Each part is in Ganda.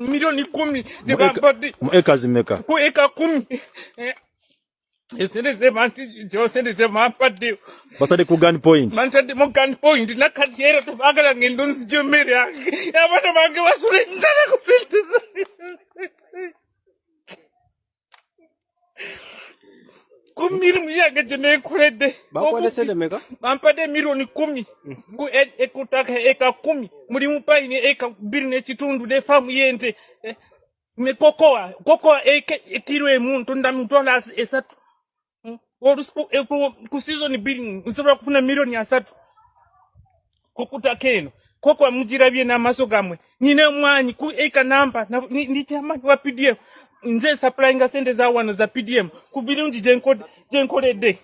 Miliyoni 10 gye bampadde. Mu acres mmeka? Ku eka 10. Esente zebansi sente zebampadde. Batadde ku gun point. Bantadde mu gun point, nakati era tebaagala ngendo nzija emmere yange, abaana bange basula enjala ku sente zange. Ku mirimu yange gye neekoledde. Bakuwadde sente meka? Bampadde miliyoni 10 ku ku ttaka eka 10, mulimu payini eka 2.5 ne faamu y'ente. Ne kokoa, kokoa ekiro emu ntunda 300,000. Olusi ku sizoni 2 nsobola kufuna miliyoni 30 kukutaka eno. Kokoa mugirabye n'amaaso gammwe. Nina emwanyi ku eka namba, ndi chairman wa PDM, nze supplyinga sente za wano za PDM ku birungi gyenkoledde.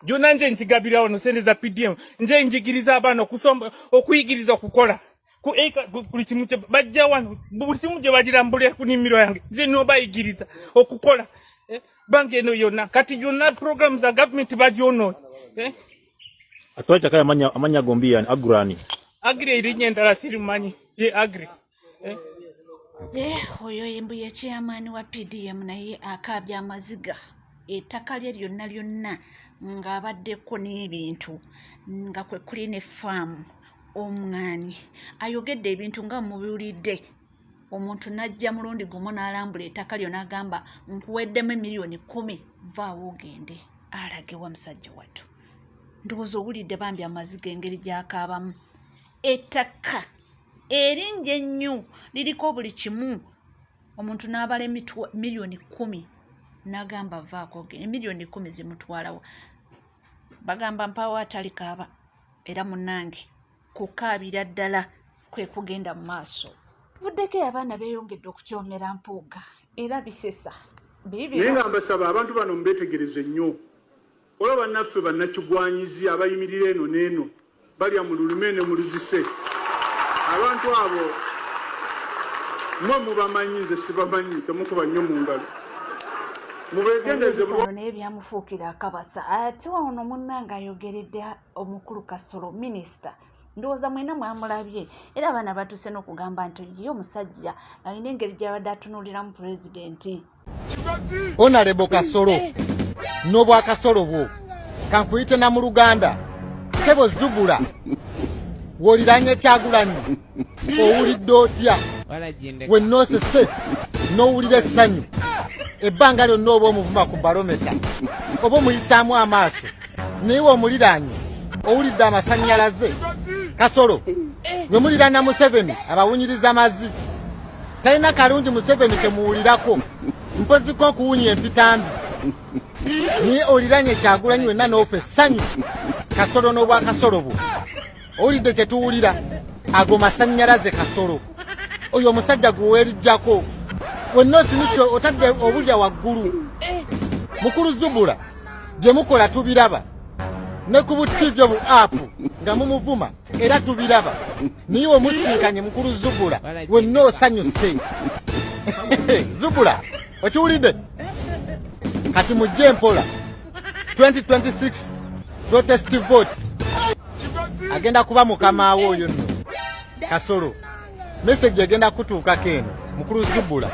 Byonna nje nkigabira wano sente za PDM, nje njigiriza abaana okusoma, okuyigiriza okukola ku eka, buli kimu kye bajja wano, buli kimu gye bagirambulira ku nnimiro yange, nze nobayigiriza okukola. Banka eno yonna kati yonna program za gavumenti bagyonoonye. Atwala ettaka amanya gombi yani Agrani. Agri, erinnya endala sirimanyi, ye Agri. Oyo mbu ye chairman wa PDM, naye akaabya amaziga, ettaka lye lyonna lyonna ng'abaddeko n'ebintu nga kwe kuli ne faamu omwani. Ayogedde ebintu nga mubiwulidde. Omuntu n'ajja mulundi gumu n'alambula ettaka lyo n'agamba, "Nkuweddemu emiliyoni 10, vaawo ogende." Alagewa musajja wattu? Ndowooza owulidde bambi amaziga engeri gy'akaabamu. Ettaka eringi ennyo liriko buli kimu, omuntu n'abala miliyoni 10 n'agamba, "Vaako ogende." Miliyoni 10 zimutwalawo? Bagamba mpaawo atalikaaba, era munnange kukaabira ddala kwe kugenda mu maaso. Vuddeko abaana beeyongedde okukyomera Mpuuga, era bisesa. Naye Biibino. nga mbasaba, abantu bano mubeetegereze nnyo. Olwa bannaffe bannakigwanyizi abayimirira eno n'eno, balya mu lulime ne mu luzise. Abantu abo mmwe mubamanyi, nze sibamanyi. Temukuba nnyo mu ngalo, mubeegendereze. Ebitano naye byamufuukira akabasa. Ate ono munnange ayogeredde omukulu Kasolo, minisita. Ndowooza mwena mwamulabye, era abaana batuuse n'okugamba nti ye omusajja alina engeri gy'abadde atunuuliramu pulezidenti. Honorable Kasolo n'obwakasolo bwo, kankuyite na mu Luganda, sebo Zubula, w'oliranye Kyagulanyi owulidde otya? Wennoosese n'owulira essanyu ebbanga lyonna, oba omuvuma ku barometa oba omuyisaamu amaaso, naye w'omuliraanye owulidde amasannyalaze. Kasolo, we muliraana Museveni abawunyiriza mazi, talina kalungi Museveni kemuwulirako, mpoziko okuwunya empitambi, naye oliranye Kyagulanyi wenna n'ofa essanyu. Kasolo n'obwakasolo bwo, owulidde kye tuwulira? Ago masannyalaze. Kasolo, oyo omusajja gwe weerijjako wenna osinise otadde obulya waggulu. Mukulu Zubula, bye mukola tubiraba ne ku butivi bu app nga mumuvuma, era tubiraba, naye omusinkanye. Mukulu Zubula, wenna osanyuse. Zubula, okiwulidde? Kati mujje mpola, 2026 protest vote agenda kuba mukamaawo oyo nno. Kasolo, message egenda kutuukako eno, mukulu Zubula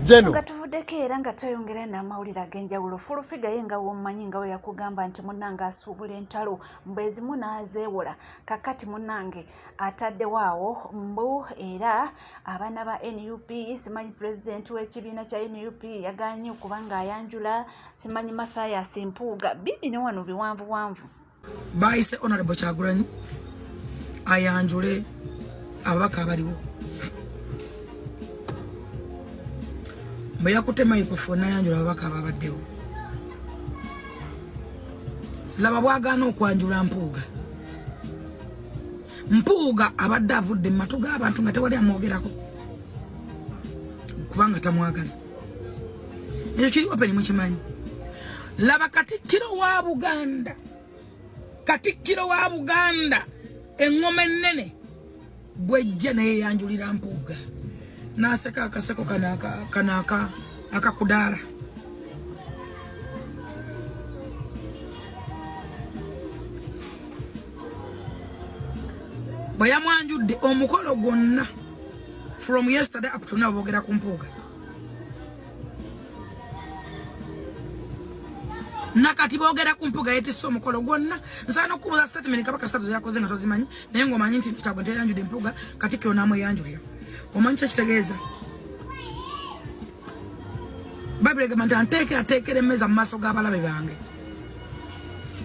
jeno. Nga tuvuddeko era nga tweyongera n'amawulire ag'enjawulo, Full Figure ye nga w'omumanyi nga we yakugamba nti munnange asuubula entalo, mbu ezimu n'azeewola. Kakati munnange ataddewo awo mbu era abaana ba NUP, simanyi pulezidenti w'ekibiina kya NUP yaganye okuba ng'ayanjula simanyi Mathias Mpuuga. Bibino wano biwanvuwanvu. Bayise Honorable Kyagulanyi ayanjule ababaka abaliwo. Bwe yakutte microphone n'ayanjula ababaka ababaddewo, laba bwagaana okwanjula Mpuuga. Mpuuga abadde avudde mu matu g'abantu nga tewali amwogerako kubanga tamwagala. Ekyo kiri open, mukimanyi. Laba katikkiro wa Buganda, katikkiro wa Buganda, eŋŋoma ennene bwejja naye yanjulira Mpuuga, n'aseka akaseko kano akakudaala. Bwe yamwanjudde, omukolo gwonna From yesterday up to now boogera ku Mpuuga. Nakati boogera ku Mpuuga yetisse omukolo gwonna. Nsaana okukubuuza statement Kabaka Satu zeyakoze nga tozimanyi, naye ng'omanyi nti Kyagwe teyanjudde Mpuuga, Katikkiro n'amweyanjulira. Omanyi kyekitegeeza? Bayibuli egamba nti anteekerateekera emmeeza mu maaso g'abalabe bange.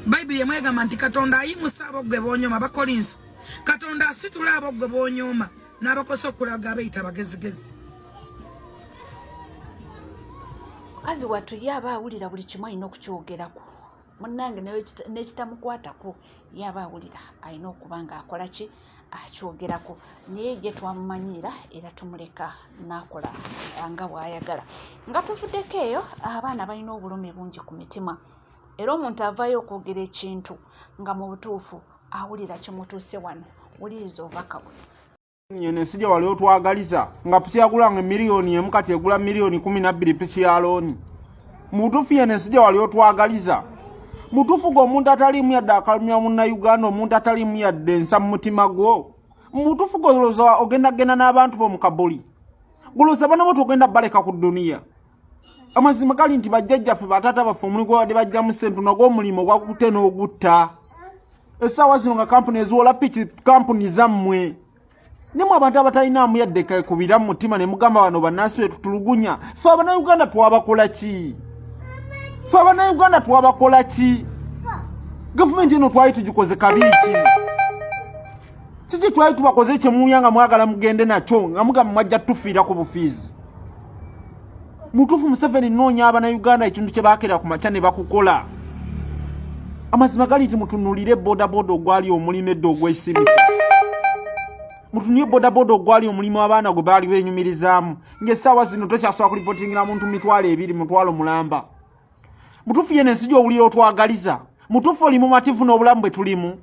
Bayibuli emu egamba nti Katonda ayimusa abo gwe b'onyooma, Abakolinso. Katonda asitula abo gwe b'onyooma n'abakozesa okulaga abeeyita abagezigezi. Mukazi wattu ye aba awulira buli kimu alina okukyogerako. Munnange n'ekitamukwatako ye aba awulira alina okuba ng'akola ki, akyogerako. Naye ye twamumanyiira era tumuleka n'akola nga bw'ayagala. Nga tuvuddeko eyo, abaana balina obulumi bungi ku mitima era omuntu avaayo okwogera ekintu nga mu butuufu awulira kimutuuse wano. Wuliriza obubaka bwe. Yeno ensi gye wali otwagaliza nga piki yagulanga emiliyoni emu kati egula miliyoni 12 piki ya looni. Mu butuufu yeno ensi gye wali otwagaliza. Mutuufu gwe omuntu ataliimu yadde akalumya munnayuganda, omuntu ataliimu yadde ensa mu mutima gwo. Mu butuufu gwe olowooza ogenda kugenda n'abantu bo mu kabuli. Gulowooza bana bo togenda baleka ku dduniya. Amazima gali nti bajjajjaffe bataata baffe omulimu gwe babadde bajjamu ssente nagwo omulimu gwakute n'ogutta. Essaawa zino nga kampuni eziwola piki kampuni zammwe. Nemwe abantu abatalinaamu yadde kekubira mu mutima ne mugamba bano bannansi be tutulugunya. Ffe Abannayuganda twabakola ki? Ffe Abannayuganda twabakola ki? Gavumenti eno twali tugikoze kabi ki? Kiki twali tubakoze kye muwunya nga mwagala mugende nakyo nga mugamba mwajja tufiira ku bufiizi? Mutuufu Museveni nnoonya Abannayuganda ekintu kye baakera ku makya ne bakukola. Amazima gali nti mutunuulire bodaboda ogwali omulimu edda ogw'esimisa. Mutunulire bodaboda ogwali omulimu abaana gwe baali beenyumirizaamu ng'essaawa zino tokyasobola kulipotingira muntu 20,000 mutwalo mulamba. Mutuufu yeno ensi gy'owulira otwagaliza. Mutuufu oli mumativu n'obulamu bwe tulimu.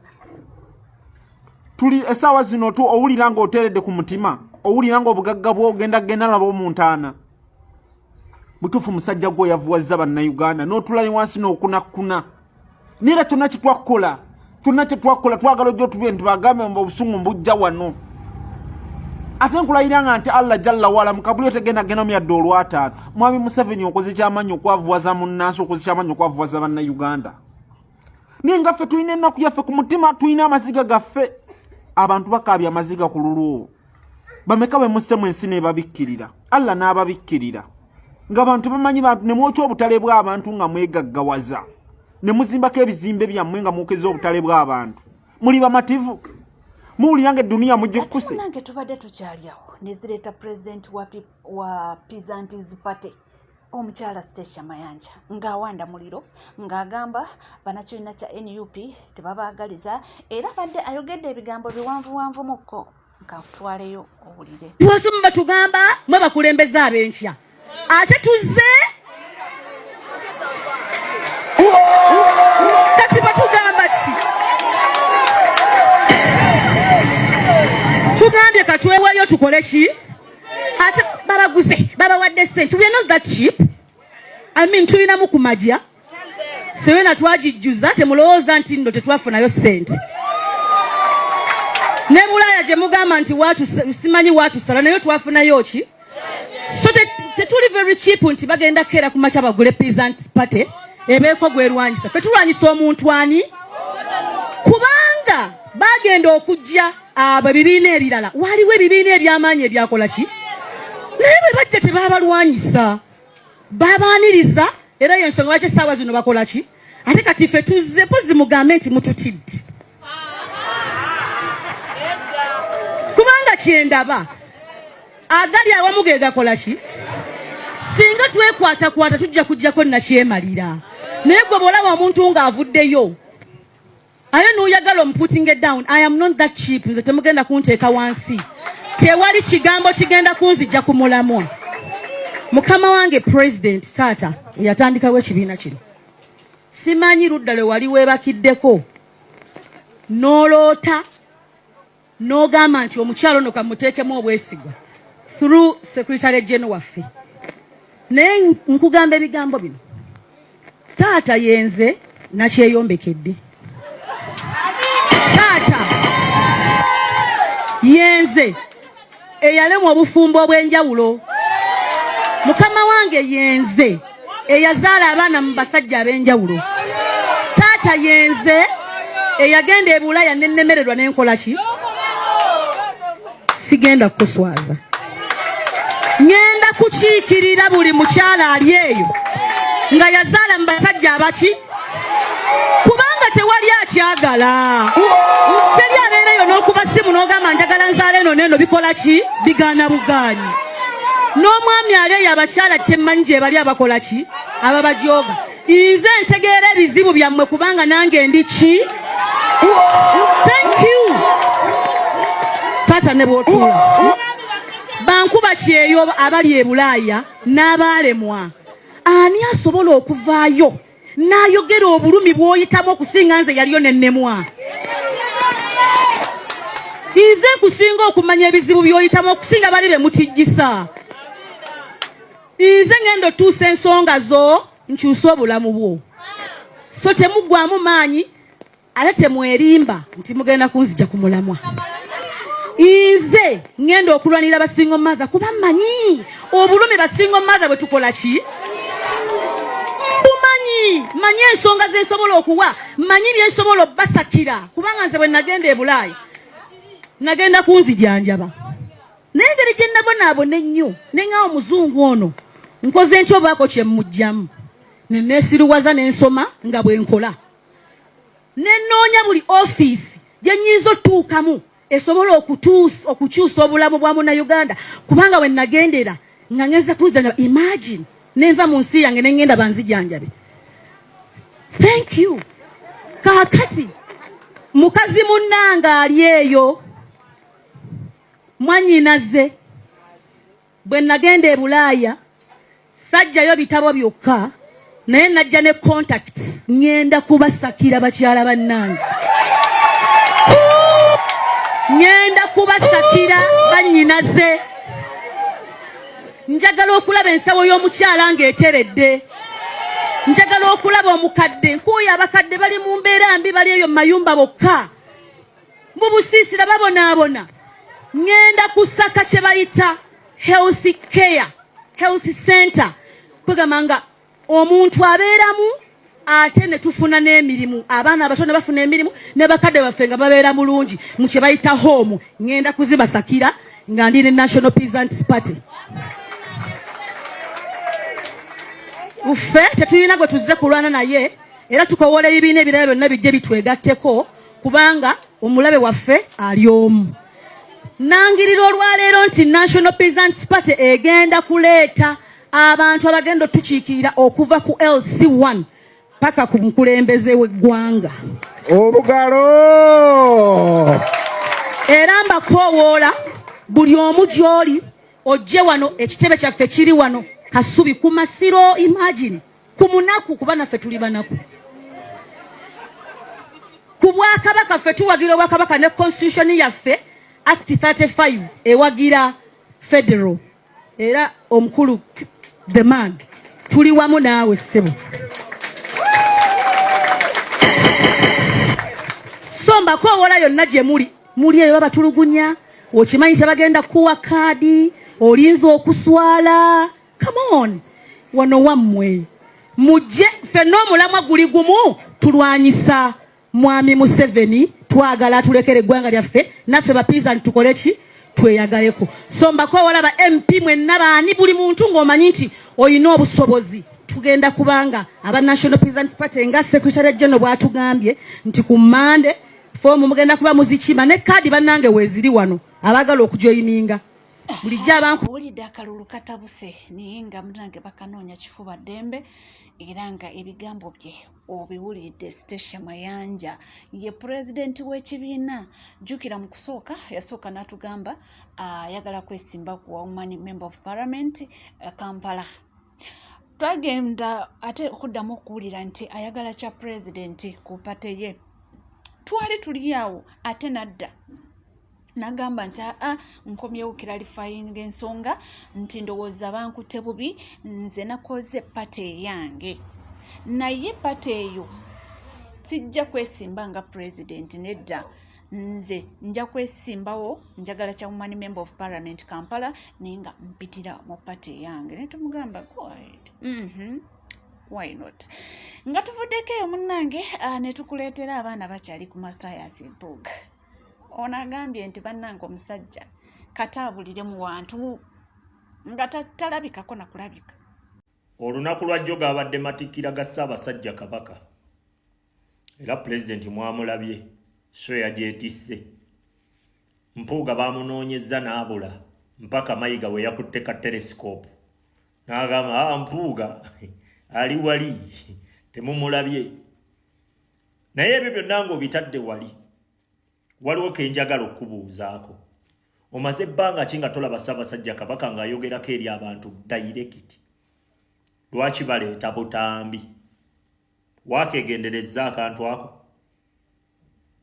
Tuli essaawa zino tu owulira ng'oteeredde ku mutima, owulira ng'obugagga bwo ogenda kugenda nabwo mu ntaana. Mutuufu musajja gwe oyavuwazza Bannayuganda n'otula ne wansi n'okunakkuna. Naye era kyonna kye twakola, kyonna kye twakola twagala ojja otubye nti bagambe mbu obusungu mbujja wano. Ate nkulayira nga nti Allah jalla wala mu kabuli otegenda genda mu yadde olwataano. Mwami Museveni okoze kyamaanyi okwavuwaza munnansi, okoze kyamaanyi okwavuwaza Bannayuganda. Naye nga ffe tulina ennaku yaffe ku mutima, tulina amaziga gaffe. Abantu bakaabya amaziga ku lulwo. Bameka be musse mu ensi n'ebabikkirira, Allah n'ababikkirira. Nga bantu bamanyi bantu ne mwokya obutale bw'abantu nga mwegaggawaza. Ne muzimbako ebizimbe byammwe nga mwokeza obutale bw'abantu. Muli bamativu. Muwulira nga eduniya mugikkuse. Ate munange tubadde tukyali awo ne zireeta pulezidenti wa Peasants Party omukyala Stecia Mayanja ng'awanda muliro ng'agamba bannakibiina kya NUP tebabaagaliza era abadde ayogedde ebigambo biwanvuwanvumukko nkatwaleyo owulire. Twasoma batugamba mwe bakulembeze ab'enkya ate tuzze kati batugamba ki? Tugambye katweweeyo tukole ki? Ate babaguze babawadde sente. We are not that cheap. I mean tulinamu ku majja serena twagijjuza, temulowooza nti nno tetwafunayo sente. Ne Bulaaya gye mugamba nti simanyi waatusala naye twafunayo ki? So tetuli very cheap nti bagenda kukeera ku makya bagule Peasant Party ebeeko gwerwanyisa. Ffe tulwanyisa omuntu ani? Kubanga bagenda okujja abo ebibiina ebirala, waliwo ebibiina eby'amaanyi ebyakola ki? Naye bwe bajja tebabalwanyisa, babaaniriza, era y'ensonga lwaki essaawa zino bakola ki? Ate kati ffe tuzze mpozi mugambe nti mututidde, kubanga kyendaba agali awamu ge gakola ki? Singa twekwatakwata tujja kujjako nakyemalira. Naye gwe bw'olaba omuntu ng'avuddeyo ate n'oyagala omuputinge down, I am not that cheap. Nze temugenda kunteeka wansi, tewali kigambo kigenda kunzija ku mulamwa. Mukama wange president taata eyatandikawo ekibiina kino, simanyi ludda lwe wali weebakiddeko n'oloota n'ogamba nti omukyalo ono kamuteekemu obwesigwa through secretary general waffe. Naye nkugamba ebigambo bino, taata yenze nakyeyombekedde, taata yenze. eyalemwa obufumbo obw'enjawulo. Mukama wange yenze eyazaala abaana mu basajja ab'enjawulo. Taata yenze eyagenda e Bulaaya ne nnemererwa ne nkola ki? Sigenda kukuswaza. Ŋŋenda kukiikirira buli mukyala ali eyo nga yazaala mu basajja abaki kubanga tewali akyagala. Teri abeera eyo n'okuba simu n'ogamba njagala nzaala eno n'eno bikola ki? Bigaana bugaanyi. N'omwami ali eyo abakyala kyemmanyi gye bali abakola ki? Ababajooga. Nze ntegeera ebizibu byammwe kubanga nange ndi ki? Thank you. Taata ne bw'otuula. Bankuba kyeyo abali e Bulaaya n'abaalemwa. Ani asobola okuvaayo n'ayogera obulumi bw'oyitamu okusinga nze yaliyo ne nnemwa? Nze nkusinga okumanya ebizibu by'oyitamu okusinga bali be mutijjisa. Nze ngenda otuusa ensonga zo nkyuse obulamu bwo. So temuggwamu maanyi ate temwerimba nti mugenda kunzija ku mulamwa. Nze ngenda okulwanira ba single mother kuba mmanyi obulumi ba single mother bwe tukola ki? Mbumanyi, manyi ensonga ze nsobola okuwa, manyi bye nsobola obbasakira kubanga nze bwe nagenda e Bulaaya nagenda kunzijanjaba. Naye engeri gye nabonaabona ennyo ne ŋŋamba omuzungu ono nkoze ntya obaako kye mmuggyamu ne neesiruwaza ne nsoma nga bwe nkola ne nnoonya buli ofiisi gye nnyinza otutuukamu esobola okukyusa obulamu bwa Munnayuganda kubanga we nagendera nga ngenze kunzanjaba imagine ne nva mu nsi yange ne ŋŋenda banzijanjabe. Thank you. Kaakati mukazi munnange ali eyo Mwannyinaze, bwe nagenda e Bulaaya sajjayo bitabo byokka naye najja ne contacts, ŋŋenda kubasakira bakyala bannange, ŋŋenda kubasakira bannyinaze. Njagala okulaba ensawo y'omukyala ng'eteredde. Njagala okulaba omukadde. Nkuuyo abakadde bali mu mbeera mbi, bali eyo mu mayumba bokka. Mu busiisira babonaabona. Ŋŋenda kusaka kye bayita health care, health center, kwegamba nga omuntu abeeramu ate ne tufuna n'emirimu, abaana abato ne bafuna emirimu ne bakadde baffe nga babeera mulungi mu kye bayita home. Ŋŋenda kuzibasakira nga ndi ne National Peasants Party. Ffe tetulina gwe tuzze kulwana naye era tukowoola ebibiina ebirala byonna bijje bitwegatteko kubanga omulabe waffe ali omu. Nangirira olwaleero nti National Peasants Party egenda kuleeta abantu abagenda otukiikirira okuva ku LC1 paka ku mukulembeze w'eggwanga. Obugalo! Era mbakoowoola buli omu gy'oli ojje wano, ekitebe kyaffe kiri wano Kasubi ku Masiro, imagine ku munaku, kuba naffe tuli banaku. Ku bwakabaka ffe tuwagira obwakabaka ne constitution yaffe Act 35 ewagira federal, era omukulu the man tuli wamu naawe ssebo. So mbakowoola yonna gye muli, muli eyo babatulugunya, okimanyi tebagenda kukuwa kaadi, olinza okuswala. Come on, wano wammwe mujje ffenna, omulamwa guli gumu, tulwanyisa Mwami Museveni, twagala atulekere eggwanga lyaffe, naffe bapiizani tukole ki? Tweyagaleko. So mbakowoola ba MP mwenna baani, buli muntu ng'omanyi nti olina obusobozi, tugenda kubanga aba National Peasants Party nga Secretary General bw'atugambye nti ku Mmande foomu mugenda kuba muzikima ne kaadi bannange weeziri wano abaagala okujoyininga. Bulijjo abantu owulidde akalulu katabuse naye nga munange bakanoonya kifuba ddembe era nga ebigambo bye obiwulidde. Stecia Mayanja ye pulezidenti w'ekibiina. Jjukira mu kusooka yasooka n'atugamba ayagala kwesimba ku woman member of parliament Kampala. Twagenda ate okuddamu okuwulira nti ayagala kya pulezidenti ku pate ye. Twali tuli awo ate n'adda n'agamba nti aa nkomyewo clarifying ensonga nti ndowooza bankutte bubi, nze nakoze pate eyange naye pate eyo sijja kwesimba nga pulezidenti nedda, Nze nja kwesimbawo, njagala kya woman member of parliament Kampala, naye nga mpitira mu party eyange. Ne tumugamba, "Go ahead." Why not? Nga tuvuddeko eyo munnange, ne tukuleetera abaana bakyali ku Mathias Mpuuga. Ono agambye nti bannange, omusajja kataabulire mu wantu nga talabikako nakulabika. Olunaku lwajjo gaabadde matikkira ga Ssaabasajja Kabaka, era Pulezidenti mwamulabye so yagyetisse. Mpuuga bamunoonyezza n'abula mpaka Mayiga we yakutte ka telescope n'agamba, "Ah, Mpuuga ali wali temumulabye." Naye ebyo byonna ng'obitadde wali, waliwo kenjagala okubuuzaako. Omaze ebbanga ki nga tolaba Ssaabasajja Kabaka ng'ayogerako eri abantu direct? Lwaki baleeta butambi? Waakegendereza akantu ako?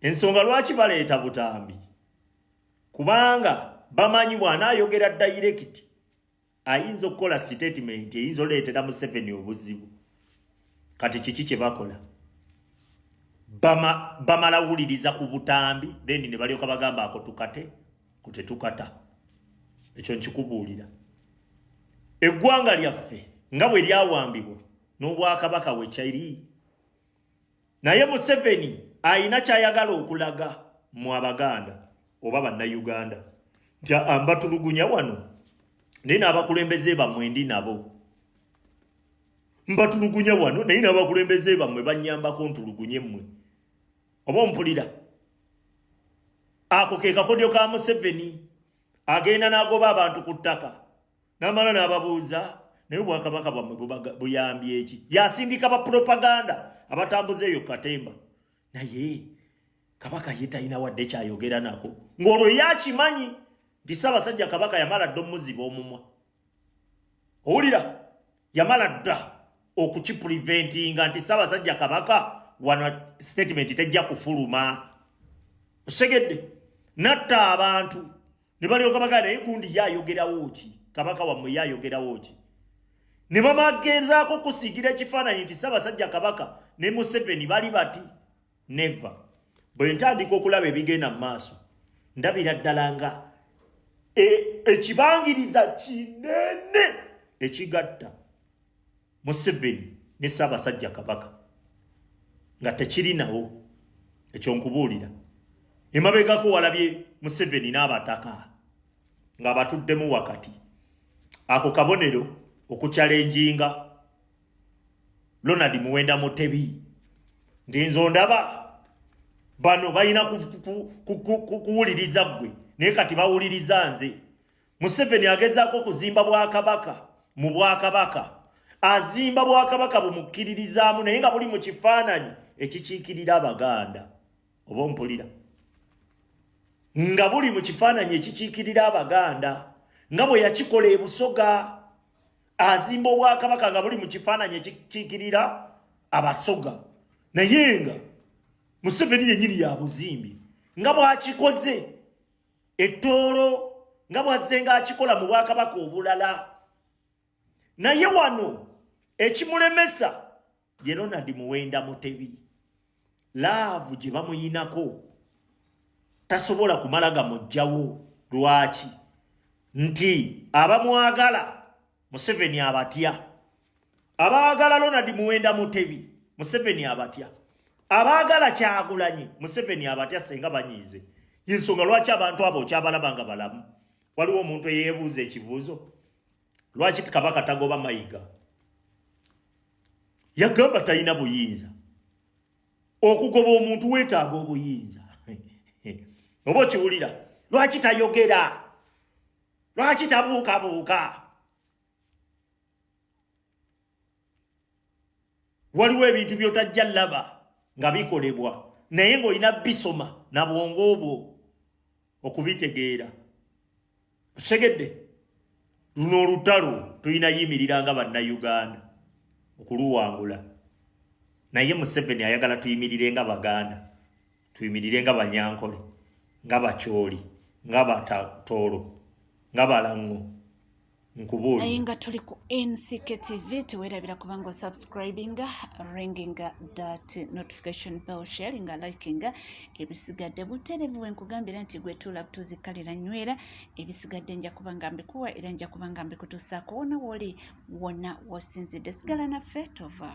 Ensonga lwaki baleeta butambi, kubanga bamanyi bw'anaayogera direct ayinza okukola statement eyinza oleetera Museveni obuzibu. Kati kiki kye bakola? Bamala wuliriza ku butambi, then ne balyoka bagamba ako tukate ku tetukata. Ekyo nkikubuulira, eggwanga lyaffe nga bwe lyawambibwa n'obwakabaka wekyali, naye Museveni ayina kyayagala okulaga mu Abaganda oba Bannayuganda nti mbatulugunya wano, naye n'abakulembeze bammwe ndi nabo. Mbatulugunya wano, naye n'abakulembeze bammwe bannyambako ntulugunye mmwe. Oba ompulira? Ako ke kakodyo ka Museveni. Agenda n'agoba abantu ku ttaka, n'amala n'ababuuza, "Naye obwakabaka bwammwe buyambye eki?" Yasindika bapropaganda abatambuza eyo katemba, naye Kabaka ye talina wadde kyayogera nako, ng'olwo ye akimanyi nti Ssaabasajja Kabaka yamala dda omuziba omumwa. Owulira? Yamala dda okukipreventinga nti Ssaabasajja Kabaka wano statement tejja kufuluma. Osegedde? Natta abantu ne balyoka bagala, "Naye gundi ye ayogerawo ki? Kabaka wammwe ye ayogerawo ki?" Ne bamagezaako kusiigira ekifaananyi nti Ssaabasajja Kabaka ne Museveni bali bati. Never. Bwe ntandika okulaba ebigenda mu maaso, ndabira ddala nga ekibangiriza kinene ekigatta Museveni ne Ssaabasajja Kabaka nga tekirinawo. Ekyo nkubuulira, emabegako walabye Museveni n'abataka ng'abatuddemu wakati. Ako kabonero okuchallenginga Ronald Muwenda Mutebi nti nze ondaba bano balina kuwuliriza ggwe, naye kati bawuliriza nze. Museveni agezaako okuzimba bwakabaka mu bwakabaka, azimba bwakabaka bumukkiririzaamu, naye nga buli mu kifaananyi ekikiikirira Abaganda. Oba ompulira? Nga buli mu kifaananyi ekikiikirira Abaganda, nga bwe yakikola e Busoga. Azimba obwakabaka nga buli mu kifaananyi ekikiikirira Abasoga, naye nga Museveni yennyini yabuzimbye, nga bw'akikoze Ettoolo, nga bw'azze ng'akikola mu bwakabaka obulala. Naye wano ekimulemesa ye Ronald Muwenda Mutebi. Love gye bamuyinako tasobola kumala gamuggyawo. Lwaki? Nti abamwagala Museveni abatya. Abaagala Ronald Muwenda Mutebi, Museveni abatya. Abaagala Kyagulanyi, Museveni abatya. Senga banyiize, yensonga lwaki abantu abo okyabalaba nga balamu. Waliwo omuntu eyeebuuza ekibuuzo, lwaki Kabaka tagoba Mayiga? Yagamba talina buyinza. Okugoba omuntu weetaaga obuyinza. Oba okiwulira? Lwaki tayogera? Lwaki tabuukabuuka? Waliwo ebintu by'otajja laba nga bikolebwa, naye ng'olina bisoma na bwongo obwo okubitegeera. Okitegedde? Luno olutalo tulina yimirira nga Bannayuganda okuluwangula, naye Museveni ayagala tuyimirire nga Baganda, tuyimirire nga Banyankole, nga Bakyoli, nga Batatoolo, nga Balaŋŋo. Nkubuulira. Naye nga tuli ku NCK TV, tewerabira kubanga osubscribinga, ringinga that notification bell, sharinga, likinga. Ebisigadde buterevu bwe nkugambira nti gwe tuula butuuzi kalira nywera, ebisigadde nja kuba nga mbikuwa era nja kuba nga mbikutuusaako wona wooli, wonna wosinzidde. Sigala naffe, tova.